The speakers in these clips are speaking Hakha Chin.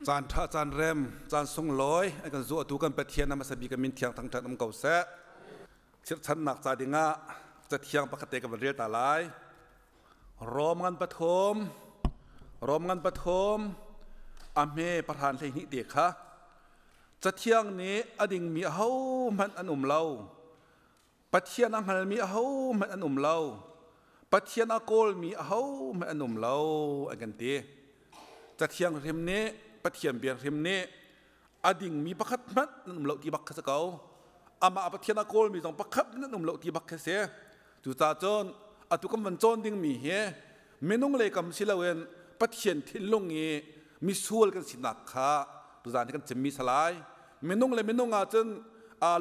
Caan ṭha caan rem caan sunglawi an kan zuahtu kan Pathian a hmasa bik a min thiang thangṭhat um ko seh. Chirhchannak ca dingah cathiang pakhat te ka van rel ta lai. Rom ngan pathum, Rom ngan pathum, a hme pahran 12 te kha cathiang nih a dingmi ahohmanh an um lo. Pathian a hngalmi ahohmanh an um lo. Pathian a kawlmi ahohmanh an um lo an kan ti. Cathiang hrim nih Pathian bia hrim nih a dingmi pakhat hmanh an um lo ti bak kha si ko. Amah Pathian a kawlmi zong pakhat hmanh an um lo ti bak kha si. Cucaah cun atu kan van cawn dingmi hi minung lei kam si loin Pathian thinlung i misual kan sinak kha tuzaan hi kan chimmi salai. Minung le minung ahcun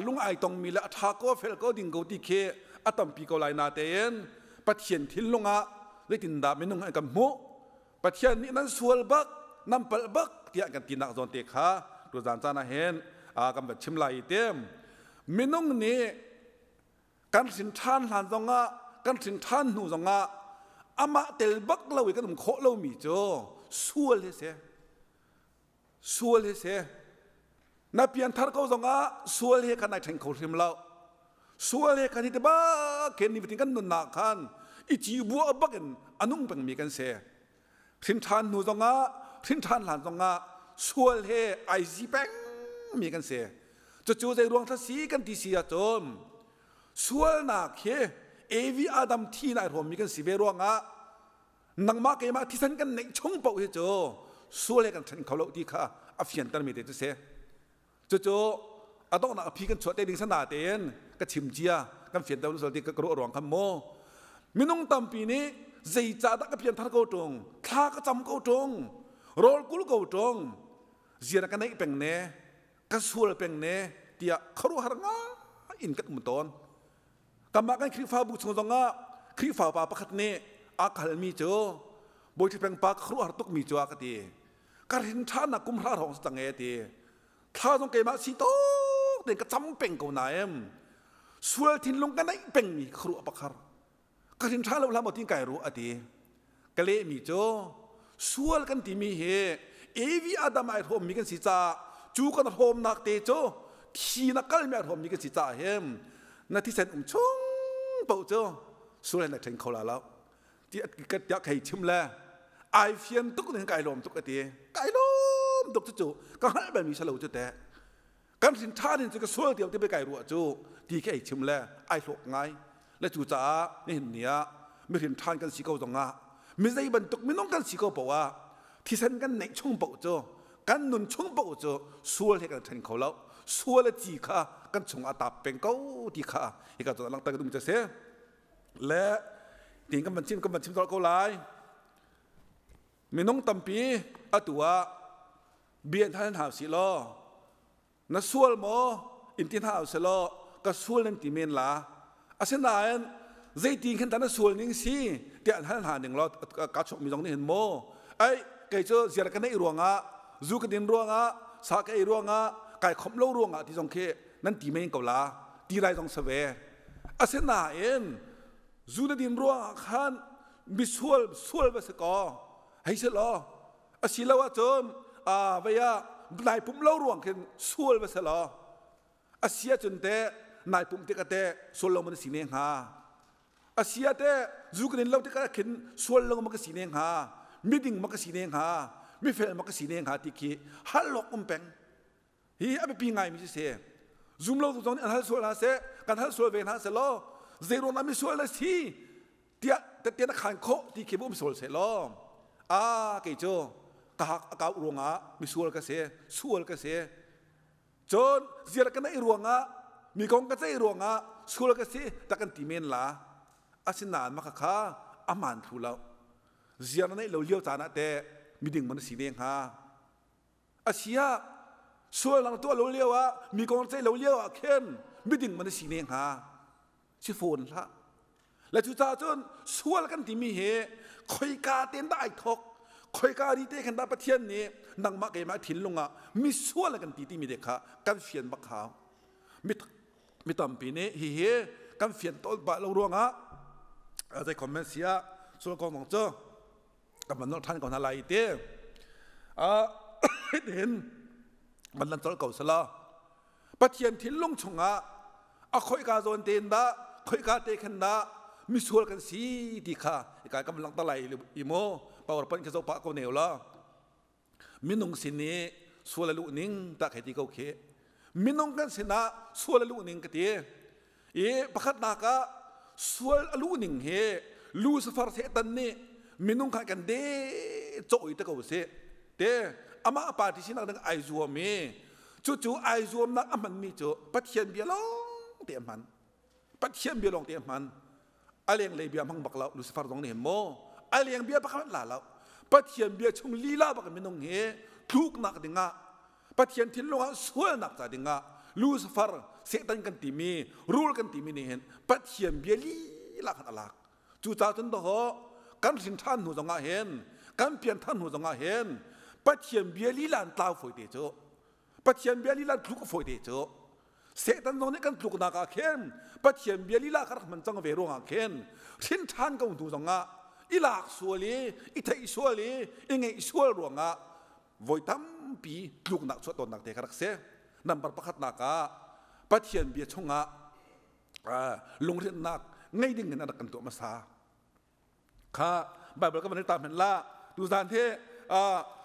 lung ai tongmi le a ṭha ko fel ko ding ko ti khi a tampi ko lai natein Pathian thinlung ah zeitindah minung an kan hmuh Pathian nih nan sual bak nan palh bak tiah kan tinak zawn te kha tuzaan caan ah hin kan van chim lai i tim minung nih kan hrin ṭhan hlan zongah kan hrin ṭhan hnu zongah amah tel bak lo i kan um khawh lomi cu sual hi si. Sual hi si. Na pianthar ko zongah sual he khan ai ṭheng kho hrim lo. Sual he khan hi ti bak khin nifatin kan nunnak khan i ci bua bak in a nung pengmi kan si. Hrin ṭhan hnu zongah hrin ṭhan hlan zongah sual he ai zi pengmi kan si. Cucu zei ruang thla si kan ti si ahcun sualnak hi Evi Adam thi in ai hrawmmi kan si ve ruangah nangmah keimah thisen kan neih chung paoh hi cu sual he kan ṭhen kho lo ti kha a fiantermi te cu si. Cucu a donghnak a phi kan chuah te ding sana tein ka chim cia kan fianter sual ti ka ruah ruang khan mu. Minung tampi nih zeicahdah ka pianthar ko ṭung, thla ka cam ko ṭung, rawl kul ko ṭung, zian ka neih peng ne, ka sual peng ne tiah khuaruahhar ngai in kan um tawn. Kanmah kan Khrihfabu chung zongah Khrihfa upa pakhat nih a ka halmi cu Bawi Peng pa ka khuaruahhar tukmi cu a ka ti. Ka rin ṭhannak kum hra hrawng si cang e ti. Thla zong keimah si tuk tein ka cam peng ko nain sual thinlung ka neih pengmi ka khuaruah pakhar. Ka rin ṭha lo hlah maw tin kai ruah a ti. Ka lehmi cu sual kan timi hi Evi Adam ai hrawmmi kan si caah cu kan hrawmnak te cu thi na kalmi ai hrawmmi kan si caah hin na thisen um chung paoh cu sual na ṭhen kho la lo tiah khei chim le ai fian tuk ning kai lawm tuk a ti. Kai lawm tuk cu ka hngalh balmi si lo cu teh. Kan hrin ṭhan in cu ka sual tiang ti kai ruah cu ti khi ei chim le ai hlawk ngai le cu caah nihin ni ah mihrin ṭhan kan si ko zongah mi zei bantuk minung kan si ko paoh ah thisen kan neih chung paoh cu kan nun chung paoh cu sual he kan ṭhen kho lo. Sual a ci kha kan chungah tap peng ko ti kha hika cu langhter ka duh mi cu a si. Le tin kan van chim kan van chim ko lai. Minung tampi atu ah bia hna hna sih law na sual maw in ti hna sih law ka sual nan ti men la. Asinain zeitin khan na sual ning si tiah an hal hna ning law ka chuak mi zong nih hin maw ai kei cu ziar ka neih ruangah zu ka din ruangah sa ka ei ruangah kai khomh lo ruangah ti zong khi nan ti men ko la ti lai zong sa ve. Asinain zu na din ruangah khan misual sual va si ko hei si law asilo ahcun vei ah nai pum lo ruang khin sual va si law asi ahcun teh nai pum tikah teh sual lo man si ne hnga asi ah teh zu kan in lo tikah khin sual lo ma ka si ne hnga miding ma ka si ne hnga mifel ma ka si ne hnga ti khi hal lok um peng hi a biapi ngaimi si se. Zum lo tu zong nih an hal sual hna seh kan hal sual ve hna seh law zeiruang ah misual na si tiah tette na khan khawh ti khi um sual seh law a kei cu ka hak a kau ruangah misual ka si sual ka si cun ziar ka neih ruangah mi kong ka ceih ruangah sual ka si ta kan ti men la. Asinain maka kha aman thlu lo. Ziar na neih lo lio caan ah teh miding man si ne hnga? Asiah sual lang tuah lo lio ah mi kong ceih lo lio ah khin miding man si ne hnga? Si fawn hlah. Le cucaah cun sual kan timi hi khoika ten dah ai thok khoika ri te khan dah Pathian nih nangmah keimah thinlung ah misual kan ti timi te kha kan fian bak hau. Mi tampi nih hihi kan fian tawn pah lo ruangah zei comment sia sual kong zong cu kan van nolh ṭhan ko hna lai ti. Hin van lan colh ko sala. Pathian thinlung chungah a khoika zawn tein dah khoika te khan dah misual kan si ti kha ikai kam langhter lai i mu PowerPoint khi zoh pah ko neu la. Minung sin i sual a luh ning ta khai ti ko khi. Minung kan sinah sual a luh ning ka ti. I pakhatnak ah sual a luh ning hi Lucifer Satan nih minung kha kan de cawh i te ko sih. Te amah party sinak ding ai zuam i cucu ai zuamnak a hmanmi cu Pathian bia lawng te a hman. Pathian bia lawng te a hman. A lenglei bia hmang bak lo Lucifer zong nih hin maw a leng bia pakhat la lo. Pathian bia chung lila bak minung hi tluknak dingah Pathian thinlung ah sualnak ca dingah Lucifer Satan kan timi rul kan timi nih hin Pathian bia lila khan a lak. Cucaah cun dawh kan hrin ṭhan hnu zongah hin kan pian ṭhan hnu zongah hin Pathian bia lila an tlau fawi te cu Pathian bia lila an tluk fawi te cu Satan zong nih kan tluknak ah khin Pathian bia lila kha rak hman cang ve ruangah khin hrin ṭhan ko hnu zongah i lak sual i i theih sual i i ngeih sual ruangah voi tampi tluknak chuah tawnnak te kha rak si. Number pakhatnak ah Pathian bia chungah lungrinnak ngei ding in an rak kan tuah hmasa. Kha Bible ka van ta hman la tuzan he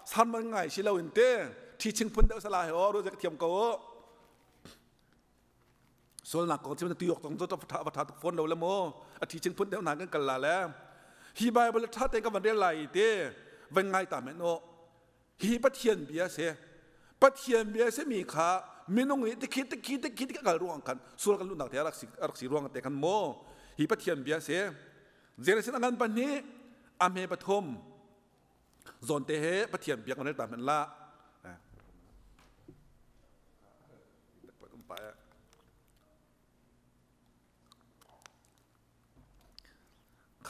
sermon ngai si lo in te teaching phun deuh sala he o ro ka thiam ko. Sualnak kong chim na tuyok tong zo tha va tha tuk phone lo le mo a teaching phun deuh na kan kal la le hi Bible tha te ka van rel lai te van ngai ta men o. Hi Pathian bia si. Pathian bia si mi kha minung nih tikhi tikhi tikhi tikhi kal ruang khan sual kan luhnak te rak si rak si ruang te khan mo hi Pathian bia si. Jerusalem ngan pahnih a hme pathum zawn te he Pathian bia kan ta men la.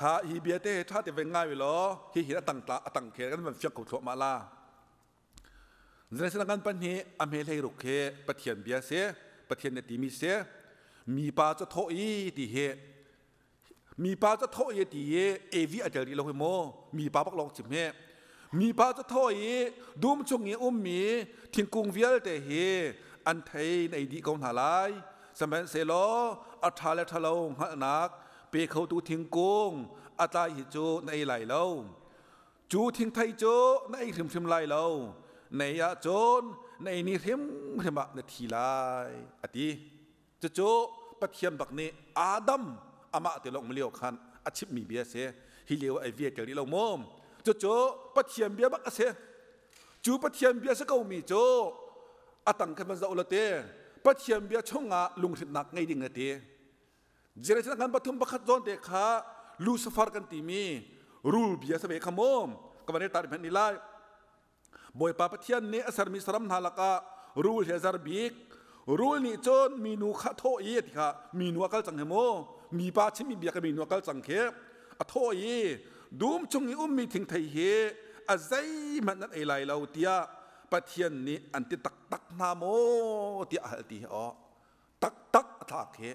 Kha hi bia te ṭha te ve ngai law hi hi a tang tla a tang khel kan van fiak ko thluahmah la. Zeicahtiah kan pahnih a hme hlei ruk hi Pathian bia si, Pathian nih timi si. Mipa cu thawh i ti hi mipa cu thawh i ti i Evi a tel rih lo hi mu mipa bak lawng chim hi. Mipa cu thawh i dum chung i ummi thingkung vialte hi an thei na ei dih ko hna lai. Sihmanhsehlaw a ṭha le ṭhalo hngalhnak pe khotu thingkung a tlai hi cu na ei lai lo. Cu thingthei cu na ei hrimhrim lai lo. Na ei ahcun na ei ni hrimhrim ah na thi lai, a ti. Cucu Pathian bak nih Adam amah te lawng lio khan a chimhmi bia a si. Hi lio ai via tel rih lo maw? Cucu Pathian bia bak a si. Cu Pathian bia si komi cu a tang khan van zoh la te Pathian bia chungah lunghrinnak ngei ding a ti. Jerusalem kan pathum pakhat zawn te kha Lucifer kan timi rul bia sa ve kha maw ka van tar hmenh ni lai. Bawipa Pathian nih a sermi saram hna lakah rul hi a zar bik. Rul nih cun minu kha thawh i ti kha minu a kal cang he mu mipa chimmi bia ka minu a kal cang khi a thawh i dum chung i ummi thingthei hi a zeihmanh nan ei lai lo tiah Pathian nih an ti taktak hna maw tiah a hal ti hi aw taktak a thlak hi.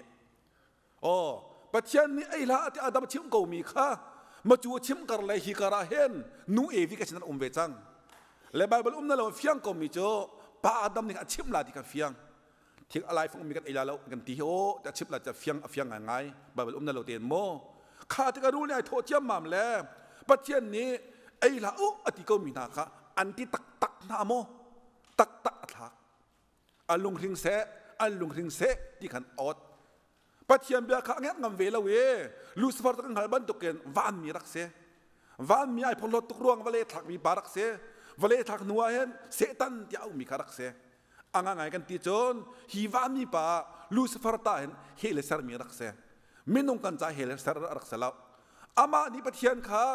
Aw Pathian nih ei hlah ti Adam chim ko mi kha macu a chim kar le hi kar ah hin nu Evi ka sin an um ve cang le Bible um na lo fiang ko mi cu pa Adam nih a chim la ti kha fiang thil a lai fong mi kan ei la lo kan ti hi aw ti a chim la ti fiang a fiang ngai ngai Bible um na lo ten maw kha ti ka rul nih ai thawh ciam mam le Pathian nih ei hlah u a ti ko mi hna kha an ti taktak hna maw taktak a thlak a lunghring seh an lunghring seh ti khan awt Pathian bia kha a ngerh ngam ve lo i Lucifer cu kan hngal bantukin vanmi rak si. Vanmi ai phorhlawt tuk ruang vale thlakmi pa rak si. Vale thlak hnu ah hin Satan tiah auhmi kha rak si. A ngai kan ti cun hi vanmi pa Lucifer ta hin hell sermi rak si. Minung kan ca hell ser rak si lo. Amah nih Pathian kha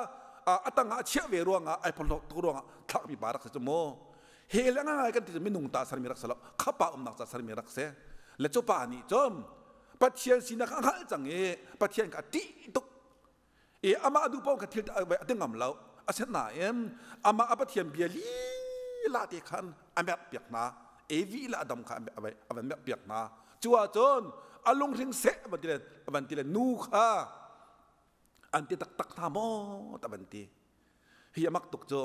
a tangah a chiah ve ruangah ai phorhlawt tuk ruangah thlakmi pa rak si cu mu. Hell a ngai kan ti cu minung ta sermi rak si lo. Khapa umnak ca sermi rak si. Le cu pa nih cun Pathian sinak a hngalh cang i Pathian kha a ṭih tuk i amah duh paoh kha thil a ti ngam lo. Asinain amah a Pathian bia lila te khan a merhpiak hna. Evi le Adam kha a van merhpiak hna. Cu ahcun a lunghring seh a van ti le a van ti le nu kha an ti taktak hna maw ta van ti. Hi a mak tuk cu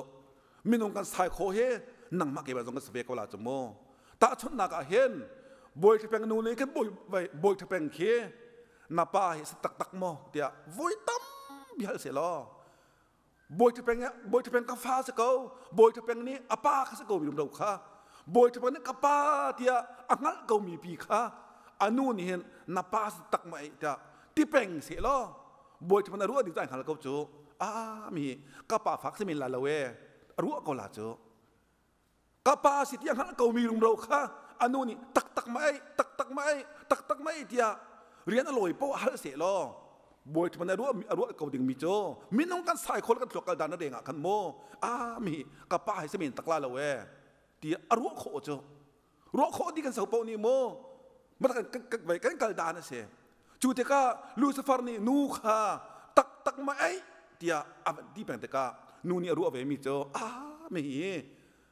minung kan sai khawh hi. Nangmah keimah zong kan si ve ko la cu mu. Tahchunhnak ah hin Bawi Ṭha Peng nu nih khin Bawi Ṭha Peng khi na pa hi si taktak maw tiah voi tampi hal sehlaw Bawi Ṭha Peng Bawi Ṭha Peng ka fa si ko, Bawi Ṭha Peng nih a pa kha si ko mi lo kha, Bawi Ṭha Peng nih ka pa tiah a hngalh ko mi pi kha a nu nih hin na pa si tak ma ei tiah ti peng sehlaw Bawi Ṭha Peng a ruah ding cu ai hngal ko cu. A mi ka pa fak si men la lo e, a ruah ko la cu. Ka pa si ti a hngalh ko mi rumro kha a nu nih taktak ma ei, taktak ma ei, taktak ma ei tiah rian a lawi poh hal seh law bawi ṭhman a ruah a ruah ko ding mi cu minung kan sai khol kan thluak kal dan na deng ah khan mu a mi ka pa hi semen tak la lo e ti a ruah khawh cu, ruah khawh di kan so poh nih mu ma kan kan kal dan a si. Cu tikah Lucifer nih nu kha taktak ma ei tiah a van ti peng tikah nu nih a ruah ve mi cu, a mi hi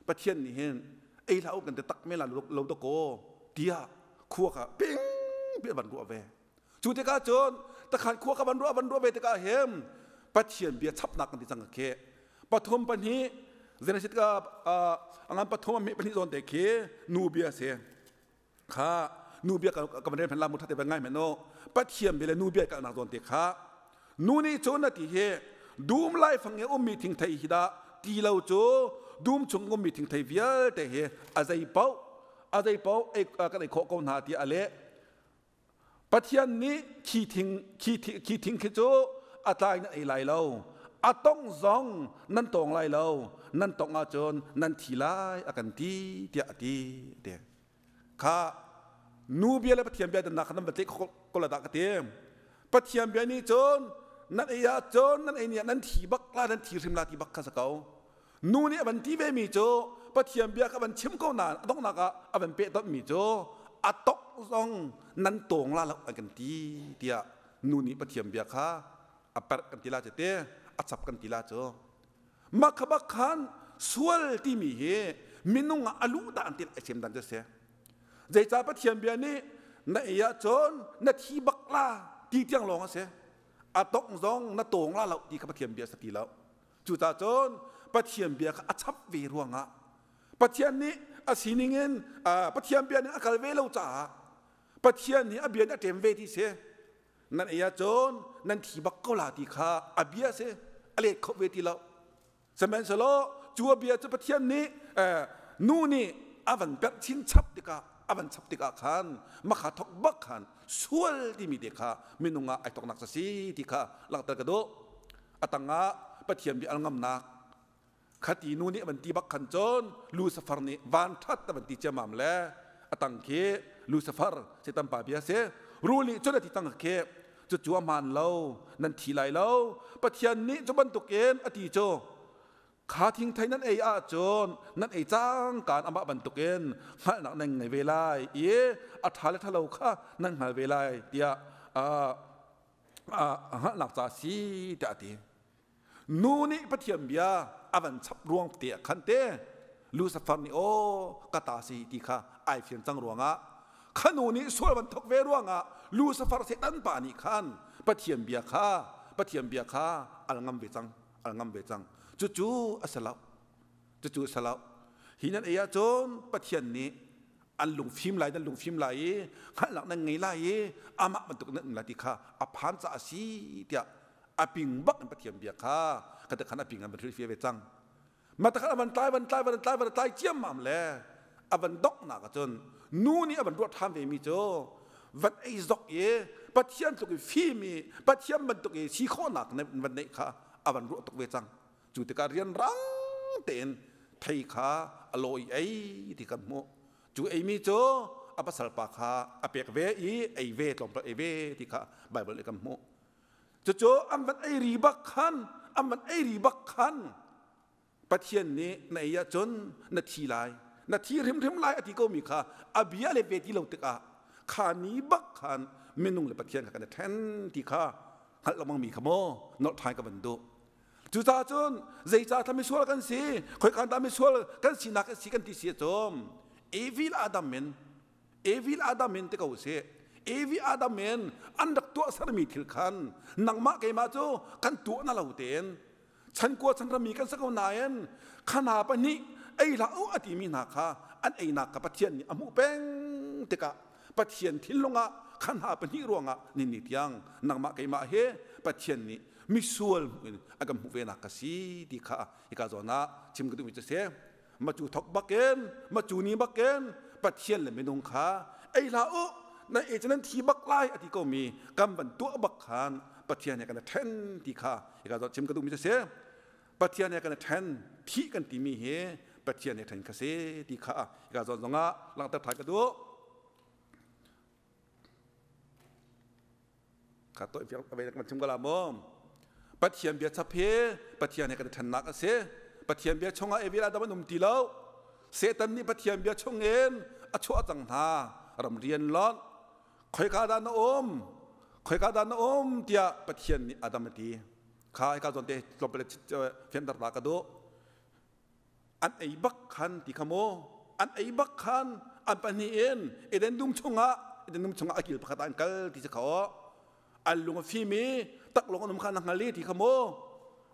Pathian nih hin ei hlah u kan ti tak men la lo to ko tiah khua kha ping pi a van ruah ve. Cu tikah cun takhan khua kha van ruah van ruah ve tikah hin Pathian bia chapnak kan ti cang khi pathum pahnih Genesis ka angan pathum a pahnih zawn te khi nu bia si kha. Nu bia ka van rel la mu thate ngai men o. Pathian bia le nu bia kalnak zawn te kha nu nih cun a ti hi, dum lai fang i ummi thingthei hi dah ti lo cu dum chung ummi thingthei vialte hi a zei paoh a zei paoh kan ei khawh ko hna tiah a leh. Pathian nih khi thing khi thing khi cu a tlai nan ei lai lo, a tong zong nan tawng lai lo, nan tongh ahcun nan thi lai a kan ti tiah a ti te kha. Nu bia le Pathian bia dannak kha nan va teh ko la dah ka ti. Pathian bia nih cun nan ei ahcun nan ei ni ah nan thi bak la, nan thi hrim la ti bak kha si ko. Nu nih a van ti ve mi cu Pathian bia kha van chim ko nain a donghnak ah a van peh mi cu a tok zong nan tawng la lo an kan ti tiah nu nih Pathian bia kha a perh kan ti la cu te, a chap kan ti la cu. Mah kha bak khan sual timi hi minung ah a luh dah an ti ai sem dan cu si. Zeicah Pathian bia nih na ei ahcun na thi bak la ti tiang lawng a si, a tong zong na tawng la lo ti kha Pathian bia sa ti lo. Cucaah cun Pathian bia kha a chap ve ruangah Pathian nih a sining in Pathian bia nih a kal ve lo caah Pathian nih a bia nih a ṭem ve ti si. Nan ei ahcun nan thi bak ko la ti kha a bia si, a let kho ve ti lo. Sihmanhsehlaw cu a bia cu Pathian nih nu nih a van perh chin chap tikah, a van chap tikah khan makha thok bak khan sual timi te kha minung ah ai toknak si ti kha langhter ka duh. A tangah Pathian bia al ngamnak khati nu nih van ti bak khan cun Lucifer nih van that a van ti ciamam le a tang khi Lucifer Satan pa bia si. Rul nih cun a ti tang khi, cucu a hmaan lo, nan thi lai lo. Pathian nih cu bantukin a ti cu kha thingthei nan ei ahcun nan ei cangkaan amah bantukin hngalhnak nan ngei ve lai i a ṭha le ṭhalo kha nan hngal ve lai tiah a hngalhnak ca si tiah a ti. Nu nih Pathian bia a van chap ruang te ah khan te Lucifer nih aw ka ta si ti kha ai fian cang ruangah kha nu nih sual van thok ve ruangah Lucifer Satan pa nih khan Pathian bia kha Pathian bia kha al ngam ve cang, al ngam ve cang. Cucu a si lo, cucu a si lo. Hi nan ei ahcun Pathian nih an lungfim lai, nan lungfim lai i hngalhnak nan ngei lai i amah bantuk nan um lai ti kha a phan caah a si tiah a ping bak in Pathian bia kha ka khan a ping an van hrilhfiah ve cang. Ma takhan a van tlai van tlai van tlai van tlai ciammam le a van donghnak ahcun nu nih a van ruah ṭhan ve mi cu van ei zok i Pathian tluk i fim i Pathian bantuk i si khawhnak van neih kha a van ruah tuk ve cang. Cu tikah rianrang tein thei kha a lawi ei ti kan hmuh. Cu eimi cu a pasal pa kha a pek ve i ei ve, tlawmpal ei ve ti kha Baibal nih kan hmuh. Cucu an van ei ri bak khan, an van ei ri bak khan Pathian nih na ei ahcun na thi lai, na thi hrimhrim lai a ti komi kha a bia le ve ti lo tikah kha ni bak khan minung le Pathian kha kan i ṭhen ti kha hngalh lengmang mi kha maw nolh ṭhan ka van duh. Cucaah cun zeicah thla misual kan si, khoikan dah misual kan sinak kan si kan ti si ahcun Evil Adam in, Evil Adam in ti ko sih. Evi Adam in an rak tuah sermi thil khan nangmah keimah cu kan tuah na lo tein chan kua chan rami kan si ko nain khana pahnih ei hlah u a timi hna kha an einak kha Pathian nih a hmuh peng tikah Pathian thinlung ah kha hna pahnih ruangah ni tiang nangmah keimah he Pathian nih misual hmuh in a kan hmuh ve nak ka si ti kha hika zawn ah chim ka duhmi cu si. Ma cu thok bakin, ma cu ni bakin Pathian le minung kha ei hlah u, nan ei cu nan thi bak lai a ti ko mi kan van tuah bak khan Pathian he kan i ṭhen ti kha hika zawn chim ka duhmi cu si. Pathian he kan i ṭhen, thih kan timi hi Pathian he ṭhen kha si ti kha hika zawn zongah langhter ṭhan ka duh. Kha to kan chim ko la maw? Pathian bia chap hi Pathian he kan i ṭhennak a si. Pathian bia chungah Evi le Adam an um ti lo. Satan nih Pathian bia chungin a chuah cang hna. Ram rian lonh. Khoika dah na um? Khoika dah na um? tiah Pathian nih Adam a ti. Kha hika zawn te tlawmpal fianter ta ka duh. An ei bak khan ti kha mu, an ei bak khan an pahnih in Eden dum chungah, Eden dum chungah a kil pakhat ah an kal ti si kha aw. An lung a fim i taklawng an um kha an hngal i ti kha mu.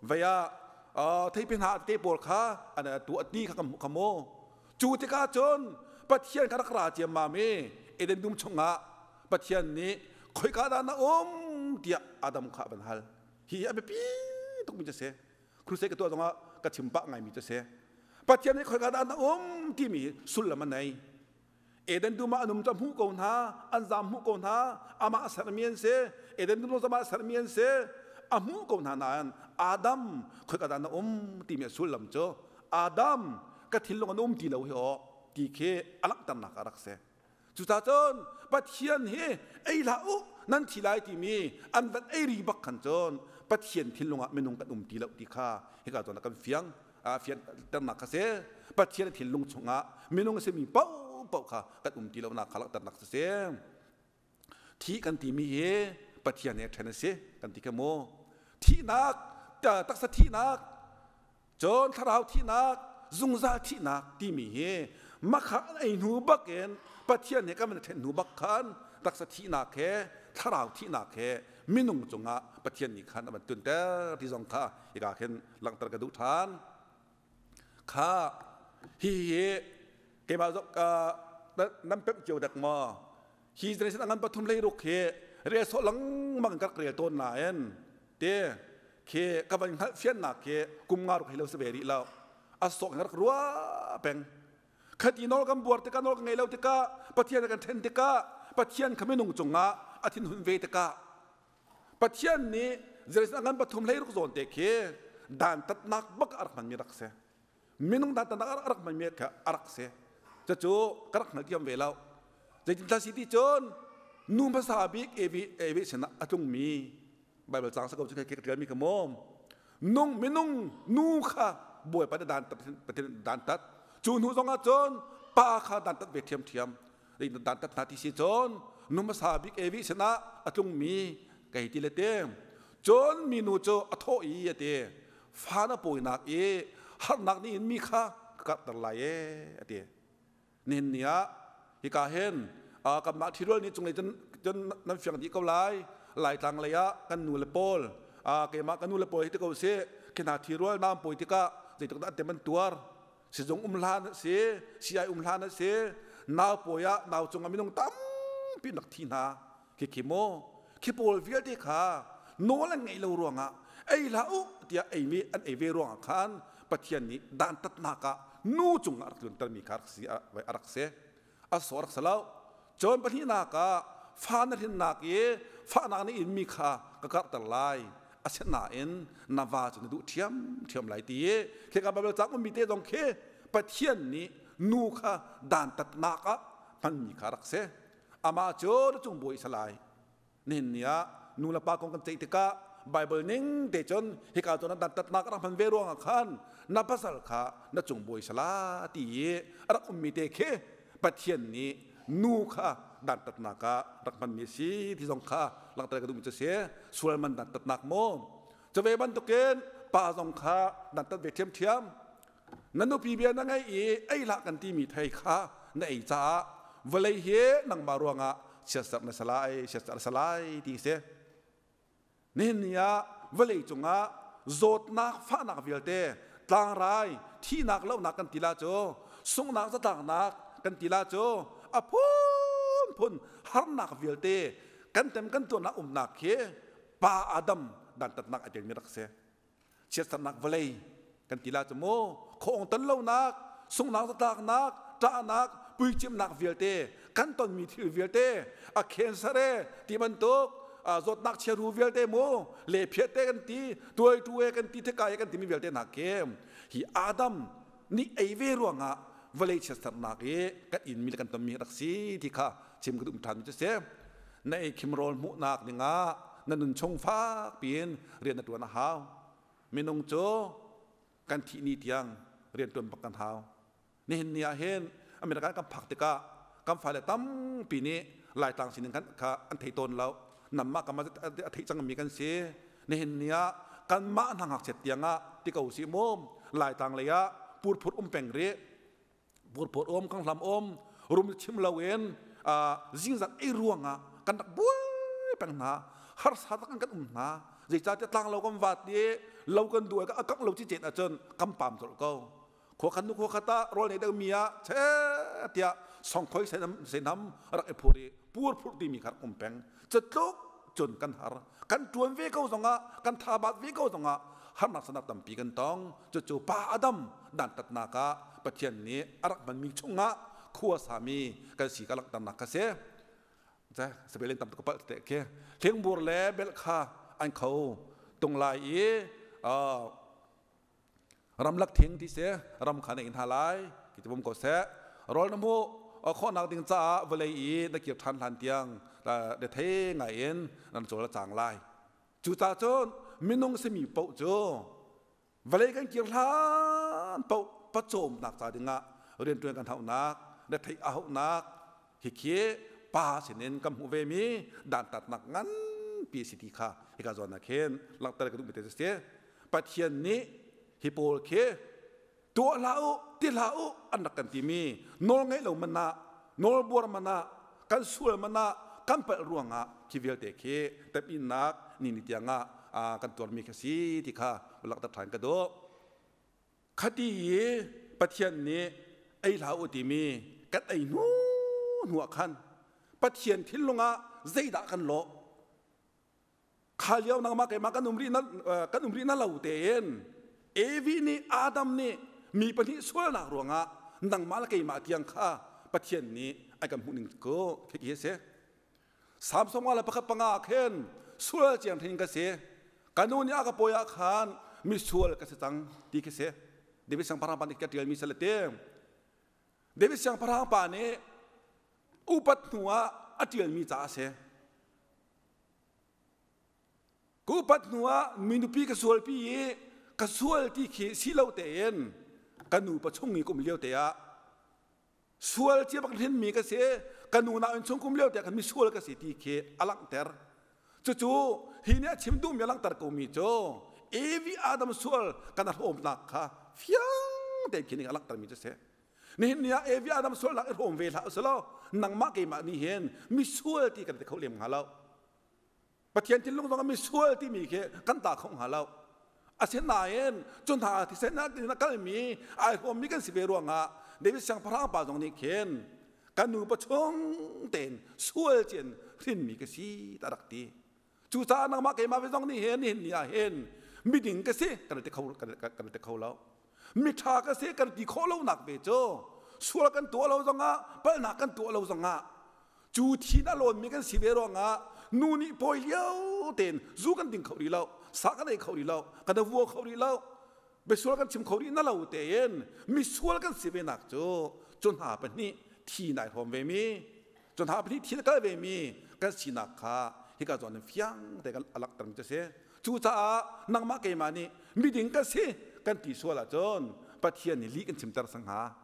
Vei ah theipi hna te pawl kha an tu a ti kha kan hmuh kha mu. Cu tikah cun Pathian kha rak ra ciammam i Eden dum chungah Pathian nih khoika dah na um tiah Adam kha a van hal. Hi a biapi tukmi cu a si. Crusade ka tuah zongah ka chim pah ngaimi cu a si. Pathian nih khoika dah na um timi sullam a nei. Eden dum ah an um cu a hmuh ko hna, an zaam hmuh ko hna, amah a sermi an si, Eden dum zong amah a sermi an si, a hmuh ko hna nain Adam khoika dah na um timi a sullam cu Adam ka thinlung an um ti lo hi aw ti khi a langhternak a rak si. Cucaah cun Pathian hi ei hlah u, nan thi lai timi an van ei ri bak khan cun Pathian thinlung ah minung kan um ti lo ti kha hika zawn ah kan fiang fianternak kha si. Pathian thinlung chungah minung a simi paohpaoh kha kan um ti lonak kha langhternak si. Thi kan timi hi Pathian he ṭhen a si kan ti kha mu. Thihnak, taksa thihnak, cun thlarau thihnak, zungzal thihnak timi hi makha an ei hnu bakin Pathian he kan van ṭhen hnu bak khan taksa thihnak he thlarau thihnak he minung cungah Pathian nih khan a van tunter ti zong kha hika khin langhter ka duh ṭhan. Kha hihi keimah zong nan pemh cio dek maw? Hi generation a ngan pathum hlei ruk hi rel sawh lengmang in ka rak rel tawn nain te khi ka van hngalh fiannak khi kum nga ruk hi lo si ve rih lo. A sawk in ka rak ruah peng. Khati nawl kan buar tikah, nawl kan ngei lo tikah, Pathian a kan ṭhen tikah, Pathian kha minung cungah a thinhun ve tikah Pathian nih Jerusalem a ngan pathum hlei ruk zawn te khi dantatnak bak a rak hmanmi rak si. Minung dantatnak a rak hmanmi kha a rak si. Cucu ka rak hngalthiam ve lo. Zeitindah si ti cun nu hmasa bik Evi Evi sinah a tlungmi Bible caang sa ko cu khi ka ṭialmi kha maw nung minung nu kha Bawipa nih dantat Pathian dantat cu hnu zongah cun pa kha dantat ve ṭhiamṭhiam. Dantat hna ti si cun nu hmasa bik Evi sinah a tlungmi kei ti le te cun minu cu a thawh i a ti, fa na pawinak i harnak nih in mi kha ka karhter lai e a ti. Nihin ni ah hika hin kanmah ṭhirual nih cunglei cun cun nan fiang dih ko lai. Laitlang lei ah kan nu le pawl, keimah ka nu le pawl hi ti ko sih, khi hna ṭhirual naam pawi tikah zeitluk dah an tem an tuar. Sizung um hlan a si, sii um hlan a si, nau pawi ah nau cungah minung tampi nak thi hna. Khi khi maw khi pawl vialte kha nawl an ngeih lo ruangah ei hlah u tiah eimi an ei ve ruangah khan Pathian nih dantatnak ah nu cungah rak tluntermi kha rak si a rak si. A sawh rak si lo. Cun pahnihnak ah fa na hrinnak i fahnak na inmi kha ka karhter lai, asinain na va cu na duh ṭhiamṭhiam lai ti i khika Baibal caang ummi te zong khi Pathian nih nu kha dantatnak ah hmanmi kha rak si. Amah cu na cung bawi a si lai. Nihin ni ah nu le pa kong kan ceih tikah Bible ning te cun hika cun dantatnak rak hman ve ruangah khan na pasal kha na cung bawi sala ti i a rak ummi te khi Pathian nih nu kha dantatnak ah rak hmanmi a si ti zong kha langhter ka duhmi cu si. Sual man dantatnak maw cu ve bantukin pa zong kha dantat ve ṭhiamṭhiam. Na nupi bia na ngaih i ei hlah kan timi thei kha na ei caah vawlei hi nangmah ruangah chiatserh na si lai, chiatserh na si lai ti si. Nihin ni ah vawlei cungah zawtnak fahnak vialte Tlangrai thihnak lohnak kan ti la cu, sunghnak zatlaknak kan ti la cu, a phunphun harnak vialte kan tem kan tuarnak umnak khi pa Adam dantatnak a telmi rak si. Chiatsernak vawlei kan ti la cu mu, khawng ton lonak, sunghnak zatlaknak, ṭahnak, puicimnak vialte kan tonmi thil vialte, a cancer e ti bantuk zawtnak chiaru vialte mu, le phiat te kan ti, tuai tu e kan ti, thika e kan timi vialte hna khi hi Adam nih ei ve ruangah vawlei chiatsernak i kan inmi le kan tonmi rak si ti kha chim ka duh ṭhan mi cu si. Na ei khim rawl hmuhnak dingah na nun chung fak piin rian na ṭuan a hau. Minung cu kan thih ni tiang rian ṭuan bak kan hau. Nihin ni ah hin America kan phak tikah kan fale tampi nih Laitlang sining kan kha an thei tawn lo. Namah kam a theih cangmi kan si. Nihin ni ah kanmah hna ngakchiat tiang ah ti ko si mu, Laitlang lei ah purphur um peng rih, purphur um kang hlam um rum chim loin zingzan ei ruangah kan rak buai peng hna, harsa tak kan um hna. Zeicahtiah tlang lo kan vat i lo kan duai ka akak lo ci cet ahcun kan pam colh ko. Khua khat nu khua khat ah rawl nei deuh mi ah che tiah songkhoi senam rak i phur i pur phur timi kha rak um peng. Cutluk cun kan har, kan tuan ve ko zongah, kan thabat ve ko zongah harnak sanak tampi kan tong. Cucu pa Adam dantatnak ah Pathian nih a rak hmanmi chungah khua sami kan si ka langhternak kha si. Sabelen tam tuk palh te khi hlingbur le belh kha an kho tung lai i ramlak thing ti si ram kha na in hna lai ki ti bum ko seh. Rawl na hmuh khawhnak ding caah vawlei i na kir ṭhan hlan tiang de thei ngai in nan cawl a cang lai. Cucaah cun minung simi paoh cu vawlei kan kir hlan paoh pawcawmnak ca dingah rianṭuan kan hauhnak, retheih a hauhnak hi khi pa sinin kan hmuh ve mi dantatnak nganpi a si ti kha hika zawn ah khin langhter ka duhmi te cu si. Pathian nih hi pawl khi tuah hlah u, ti hlah u an rak kan timi nawl ngeih lo man ah, nawl buar man ah, kan sual man ah, kan palh ruangah khi vialte khi temhinnak ni ni tiang ah kan tuarmi kha si ti kha langhter ṭhan ka duh. Khati i Pathian nih ei hlah u timi kan ei hnu hnu ah khan Pathian thinlung ah zeidah kan lawh? Kha lio nangmah keimah kan um rih na kan um rih na lo tein Evi nih Adam nih mi pahnih sualnak ruangah nangmah le keimah tiang kha Pathian nih a kan hmuh ning ko khi a si. Samson le pakhat panga khin sual ciang thin ka si. Ka nu nih a ka pawi ah khan misual ka si cang ti khi si. David siangpahrang pa nih ka tialmi sal te. David siangpahrang pa nih upat hnu ah a tialmi ca a si. Ka upat hnu ah mi nupi ka sualpi i ka sual ti khi si lo tein ka nupa chung i kum lio te ah sual cia bak hrinmi ka si, ka nu na in chung kum lio te ah khan misual ka si ti khi a langhter. Cucu hi nih a chim duhmi a langhter komi cu Evi Adam sual kan a hlawmnak kha fiang tein khi nih a langhtermi cu si. Nihin ni ah Evi Adam sualnak i hrawm ve hlah usulaw nangmah keimah nih hin misual ti kan ti kho lem hnga lo. Pathian thinlung zong ah misual timi khi kan ta kho hnga lo. Asinain cu hna thisen a kalmi ai hrawmmi kan si ve ruangah David siangpahrang pa zong nih khin kan nupa chung tein sual cin hrinmi ka si ta rak ti. Cucaah nangmah keimah ve zong nih hin nihin ni ah hin miding ka si kan ti kho kan ti kho lo. Miṭha ka si kan ti khawh lonak ve cu sual kan tuah lo zongah, palhnak kan tuah lo zongah cu thin a lawnmi kan si ve ruangah nu nih pawi lio tein zu kan ding kho rih lo, sa kan ei kho rih lo, kan vua kho rih lo, biasual kan chim kho rih na lo tein misual kan si ve nak cu cu hna pahnih thi nai hrawm ve mi, cu hna pahnih thi na kal ve mi kan sinak kha hika zawn in fiang te kan a langhter mi cu si. Cucaah nangmah keimah nih miding kan si kan ti sual ahcun Pathian nih lih kan chimter sang hnga.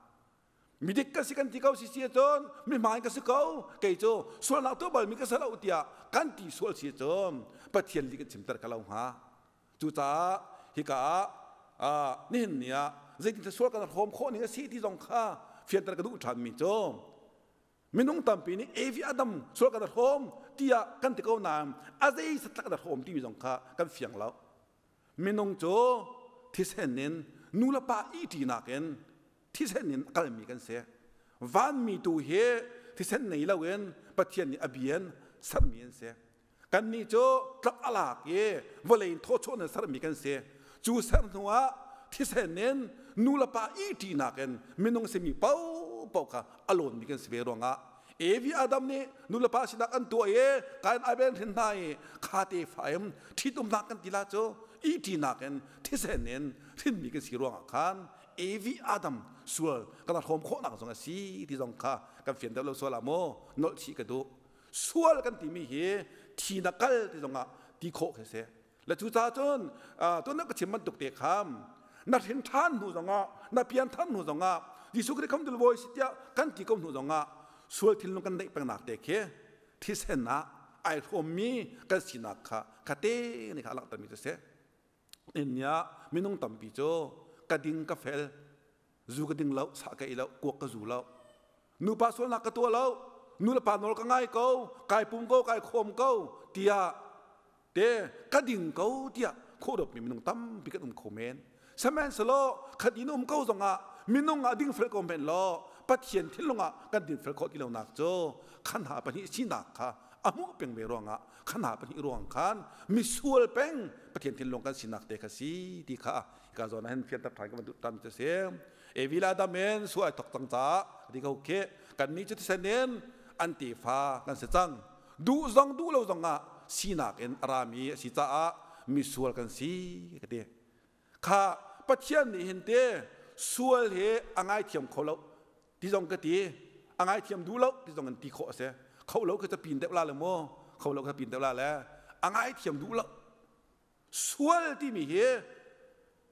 Midik kan si kan ti ko si si ahcun mihmai ka si ko, kei cu sualnak tuah balmi ka si lo tiah kan ti sual si ahcun Pathian lih kan chimter ka lo hnga. Cucaah hika ah nihin ni ah zeitin sual kan hrawm khawh ning a si ti zong kha fianter ka duh ṭhanmi cu minung tampi nih Evi Adam sual kan hrawm tiah kan ti ko nain a zei satlak kan hrawm timi zong kha kan fiang lo. Minung cu thisen in nu le pa ihṭinak in thisen in a kalmi kan si. Vanmi tu hi thisen nei loin Pathian nih a bia in sermi an si. Kannih cu tlak a lak i vawlei in thawchuah in sermi kan si. Cu ser hnuah thisen in nu le pa ihṭinak in minung simi paohpaoh kha a lawnmi kan si ve ruangah Evi Adam nih nu le pa sinak an tuah i Kain Abel hrin hna i kha tefa in ṭhitumnak kan ti la cu ihṭinak in thisen in hrinmi kan si ruangah khan Evi Adam sual kan hrawm khawhnak zong a si ti zong kha kan fian deuh lo sual ah maw nolh chih ka duh. Sual kan timi hi thi na kal ti zongah ti khawh khi si. Le cucaah cun tun ka chim bantuk te kham na hrin ṭhan hnu zongah na pian than hnu zongah Jesuh Khrih kham dul bawi si tiah kan ti ko hnu zongah sual thinlung kan neih pengnak te khi thisen ah ai hrawmmi kan sinak kha khate nih kha a langhtermi cu si. Innia minung tampi cu ka ding ka fel zu ka ding lo sa ka ei lo kuak ka zu lo nupa sualnak ka tuah lo nu le pa nawl ka ngai ko kai pum ko kai khawm ko tiah te ka ding ko tiah khawhdawpmi minung tampi kan um kho men. Sihmanhsehlaw khat in um ko zongah minung ah dingfel ko men law Pathian thinlung ah kan dinfel khawh ti lonak cu khanha pahnih sinak kha a hmuh peng ve ruangah khanha pahnih ruang khan misual peng Pathian thinlung kan sinak te kha si ti kha ka zawn ah hin fianter ṭhan ka van duh tan cu si. Evi le Adam in su ai thok cang caah ti ko khi kan nih cu thisen in an tefa kan si cang. Duh zong duh lo zong ah sinak in a rami a si caah misual kan si ka ti. Kha Pathian nih hin te sual hi a ngaithiam kho lo ti zong ka ti, a ngaithiam duh lo ti zong in ti khawh a si. Kho lo kha ca pin deuh la le mu, kho lo kha pin deuh la le a ngaithiam duh lo. Sual timi hi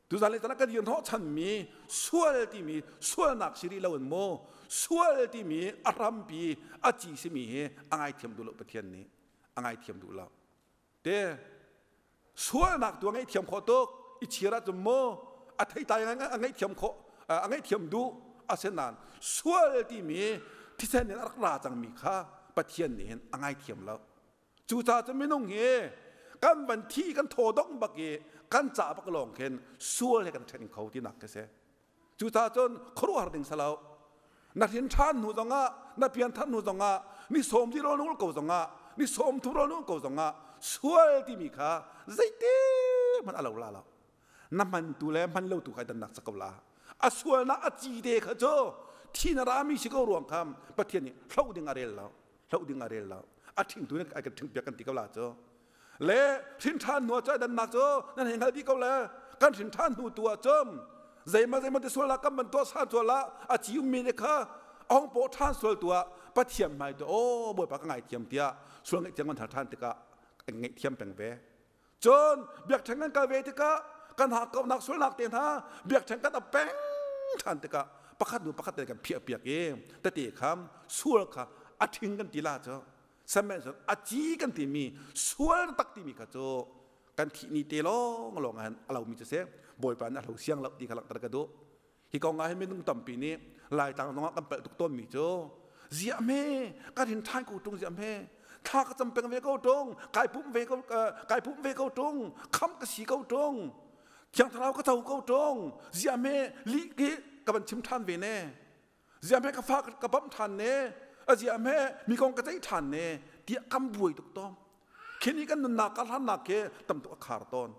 tuzan le kan dir hnawhchanmi sual timi sualnak si rih lo in mu sual timi a hrampi a ci simi hi a ngaithiam duh lo Pathian nih a ngaithiam duh lo. Te sualnak tu a ngaihthiam khawh tuk i chir ahcun mu a theitlai a ngaihthiam khawh a ngaihthiam duh asinain sual timi thisen in a rak ra cangmi kha Pathian nih hin a ngaithiam lo. Cucaah cun minung hi kan van thi kan thaw dong bak i kan ca bak lawng khin sual he kan ṭhen kho tinak khi si. Cucaah cun khuaruahhar ding si lo. Na hrin ṭhan hnu zongah, na pian thar hnu zongah, ni sawm ti rawl nul ko zongah, ni sawm thum rawl nul ko zongah sual timi kha zeite hmanh a lo la lo. Na hman tu le hman lo tu kha dannak cak ko la. A sualnak a ci te kha cu thi na rami si ko ruang kha Pathian nih hloh ding a rel lo. Hloh ding a rel lo. A ṭhingtu nih ai kan ṭhingpiak kan ti ko la cu. Le hrin ṭhan hnu ah cu dannak cu nan hei hngal dih ko le kan hrin ṭhan hnu tu ah cun zeima zeima ti sual ah kan ban tuah san sual ah a ci ummi nih kha a hong paw ṭhan sual tu ah Pathian hmai tu aw Bawipa ka ngaithiam tiah sual ngaihthiam kan hal ṭhan tikah kan ngaihthiam peng ve. Cun biakṭheng kan kal ve tikah kan hakkauhnak sualnak te hna biakṭheng kan ap peng ṭhan tikah pakhat hnu pakhat te kan phiahpiak i tete kha sual kha a ṭhing kan ti la cu sihmanhsehlaw a ci kan timi sual tak timi kha cu kan thih ni te lawng lawng ah hin a lomi cu si. Bawipa nih a hlo siang lo ti kha langhter ka duh. Hi kong ah hin minung tampi nih Laitlang zongah kan palh tuk tawnmi cu ziah hme kan hin ṭhan ko ṭung, ziah hme thla ka cam peng ve ko ṭung, kai pumh ve ko kai pumh ve ko ṭung, khamh ka si ko ṭung, thiang thlarau ka co ko ṭung, ziah hme lih ki ka van chim ṭhan ve ne, ziah hme ka fa ka bamh ṭhan ne, a ziah hme mi kong ka ceih ṭhan ne tiah kan buai tuk tawn. Khi nih kan nunnak ka hlannak khi tam tuk a khar tawn.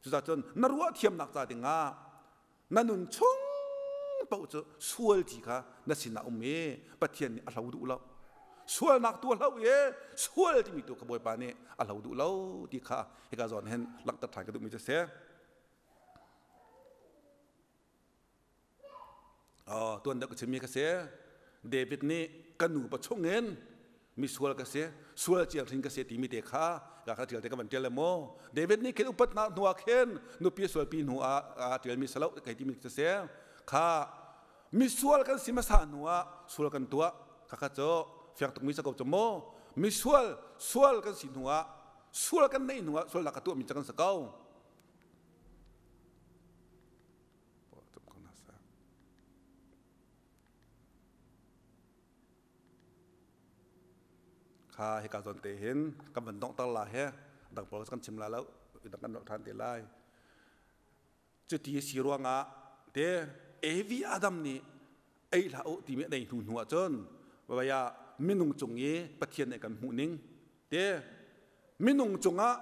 Cucaah cun na ruah thiamnak ca dingah na nun chung paoh cu sual ti kha na sinah um i Pathian nih a hlo duh lo. Sualnak tu a hlo i sual timi tu kha Bawipa nih a hlo duh lo ti kha hika zawn hin langhter ṭhan ka duhmi cu a si. Oh, tuan deuh ka chimmi ka si. David nih ka nupa chungin misual ka si, sual ciang hrin ka si timi te kha ka kha ṭial te ka van ṭial le mu. David nih khin upat hna hnu ah khin nupi sualpi hnu ah a ṭialmi si lo kai timi ka si. Kha misual kan si hmasa hnu ah sual kan tuah. Kha kha cu fiang tukmi si ko cu mu. Misual sual kan si hnu ah sual kan neih hnu ah sualnak ka tuahmi cu kan si ko. Kha hika zawn te hin kan van donghter la he dang pawl kan chim la lo dang kan ṭhan te lai. Cuti si ruangah te Evi Adam nih ei hlah u timi an ei hnu hnu ahcun vaya minung cung i Pathian nih kan hmuh ning te minung cungah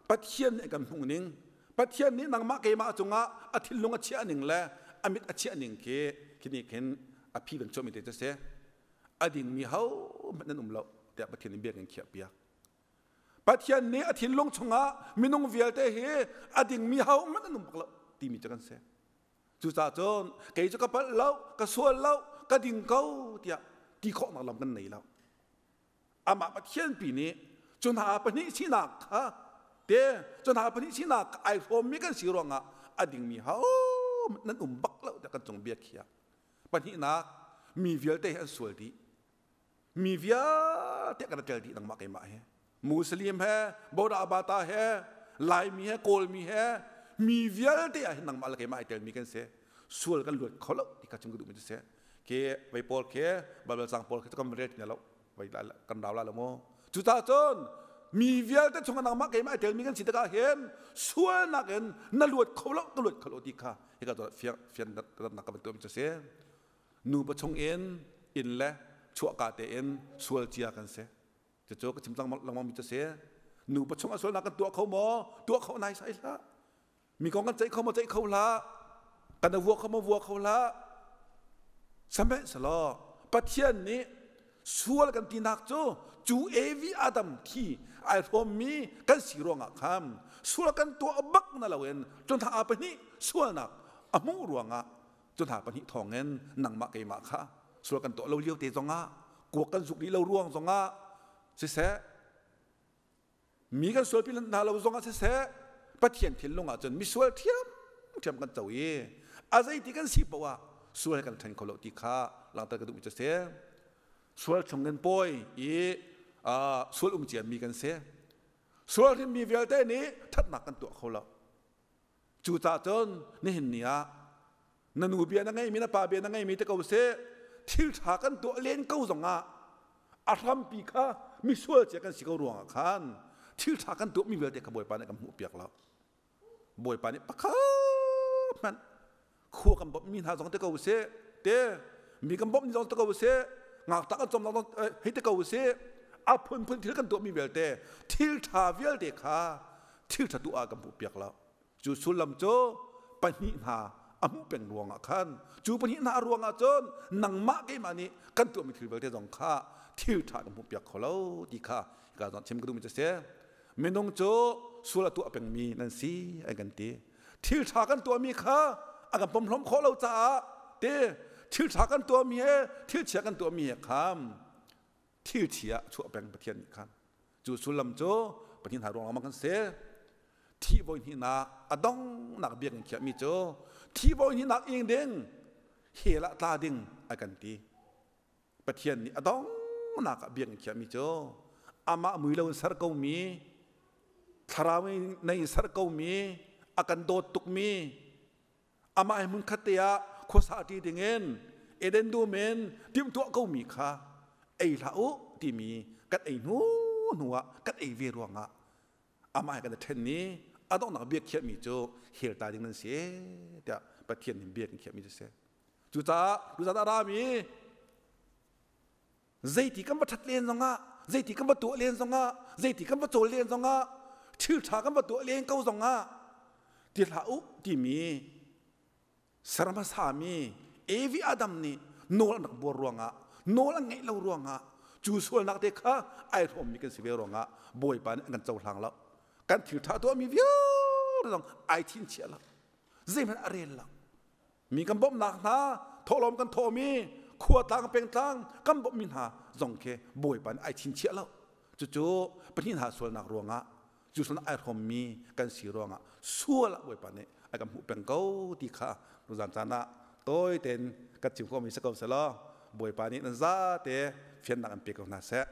Pathian nih kan hmuh ning, Pathian nih nangmah keimah cungah a thinlung a chiah ning le a mit a chiah ning khi khini khin a phi kan chuahmi te cu si. A dingmi ho hmanh nan um lo tiah Pathian nih biakinn khiah piak. Pathian nih a thinlung chungah minung vialte hi a dingmi ho hmanh an um bak lo timi cu kan si. Cucaah cun kei cu ka palh lo, ka sual lo, ka ding ko tiah ti khawhnak lam kan nei lo. Amah Pathian pi nih cu hna pahnih sinak kha te cu hna pahnih sinak ai hrawmmi kan si ruangah a dingmi ho nan um bak lo tiah kan cung bia khiah. Pahnihnak, mi vialte hi an sual dih. Mi vialte kan tel dih nangmah keimah he. Muslim he, Boda Bata he, Laimi he, Kawlmi he, mi vialte ah hin nangmah le keimah ai telmi kan si. Sual kan luat kho lo ti kha chim ka duhmi cu si. Ke vei pawl ke Bible cang pawl ke kan rel ti lo vei kan rau la lo mu. Cucaah cun mi vialte chungah nangmah keimah ai telmi kan si tikah hin sualnak in na luat kho lo ka luat kho lo ti kha hika zawn fiang fian nak ka van tuahmi cu si. Nupa chung in inn le chuahka tein sual cia kan si. Cucu ka chim lengmang mi cu si. Nupa chung ah sualnak kan tuah kho maw? Tuah kho nai sai hlah. Mi kong kan ceih kho maw? Ceih kho hlah. Kan vua kho maw? Vua kho hlah. Sihmanhsehlaw Pathian nih sual kan tinak cu cu Evi Adam thi ai hrawmmi kan si ruangah khan sual kan tuah bak na loin cu hna pahnih sualnak a hmuh ruangah cu hna pahnih thawngin nangmah keimah kha sual kan tuah lo lio te zongah kuak kan zuk rih lo ruang zongah siseh, mi kan sualpi hna lo zongah siseh, Pathian thinlung ah cun misual ṭhiam ṭhiam kan co i a zeiti kan si poah ah sual kan ṭhen kho lo ti kha langhter ka duhmi cu si. Sual chungin pawi i sual um ciami kan si. Sual hrimmi vialte nih ṭhatnak kan tuah kho lo. Cucaah cun nihin ni ah na nu bia na ngeimi, na pa bia na ngeimi te ko seh, thil ṭha kan tuah len ko zongah a hrampi kha misual cia kan si ko ruangah khan thil ṭha kan tuahmi vialte kha Bawipa nih kan hmuhpiak lo. Bawipa nih pakhat hmanh khua kan bawmhmi hna zong te ko seh, te mi kan bawmhmi zong te ko seh, ngaktak kan cawmnak zong hei te ko seh, a phunphun thil kan tuahmi vialte thil ṭha vialte kha thil ṭha tuah ah kan hmuhpiak lo. Cu sullam cu pahnih hna a hmuh peng ruangah khan, cu pahnih hna ruangah cun nangmah keimah nih kan tuahmi thil vialte zong kha thil ṭha kan hmuhpiak kho lo ti kha hika zawn chim ka duhmi cu si. Minung cu sual a tuah pengmi nan si an kan ti. Thil ṭha kan tuahmi kha a kan pomhlawm khawh lo caah te thil ṭha kan tuahmi he thil chia kan tuahmi he khan thil chia chuah peng Pathian nih khan. Cu sullam cu Pathian hna ruang lengmang kan si. Thi voi hnihnak a donghnak biakinn khiahmi cu thi voi hnihnak ing ding, hell ah tla ding a kan ti. Pathian nih a donghnak ah biakinn khiahmi cu amah mui lo in ser komi, thlarau nei in ser komi, a kan dawt tukmi, amah he hmunkhat te ah khuasa ṭi dingin Eden dum in timhtuah komi kha ei hlah u timi kan ei hnu hnu ah kan ei ve ruangah amah he kan i ṭhen i a donghnak biakhiahmi cu hell ta ding nan si tiah Pathian nih bia kan khiahmi cu si. Cucaah tuzan a rami zeiti kan va ṭhat len zongah, zeiti kan va tuah len zongah, zeiti kan va cawl len zongah, thil ṭha kan va tuah len ko zongah ti hlah u timi ser hmasami Evi Adam nih nawl an rak buar ruangah, nawl an ngeih lo ruangah, cu sualnak te kha ai hrawmmi kan si ve ruangah Bawipa nih an kan cohlang lo. Kan thil ṭha tuahmi vialte zong ai thinchiah lo, zeihmanh a rel lo. Mi kan bawmhnak hna, thawhlawm kan thawhmi, khua tlang pengtlang kan bawmhmi hna zong khi Bawipa nih ai chinchiah lo. Cucu pahnih hna sualnak ruangah, cu sualnak ai hrawmmi kan si ruangah sual ah Bawipa nih a kan hmuh peng ko ti kha tuzan caan ah tawi tein kan chim khawhmi si ko selaw Bawipa nih nan zate fiannak an pe ko hna seh.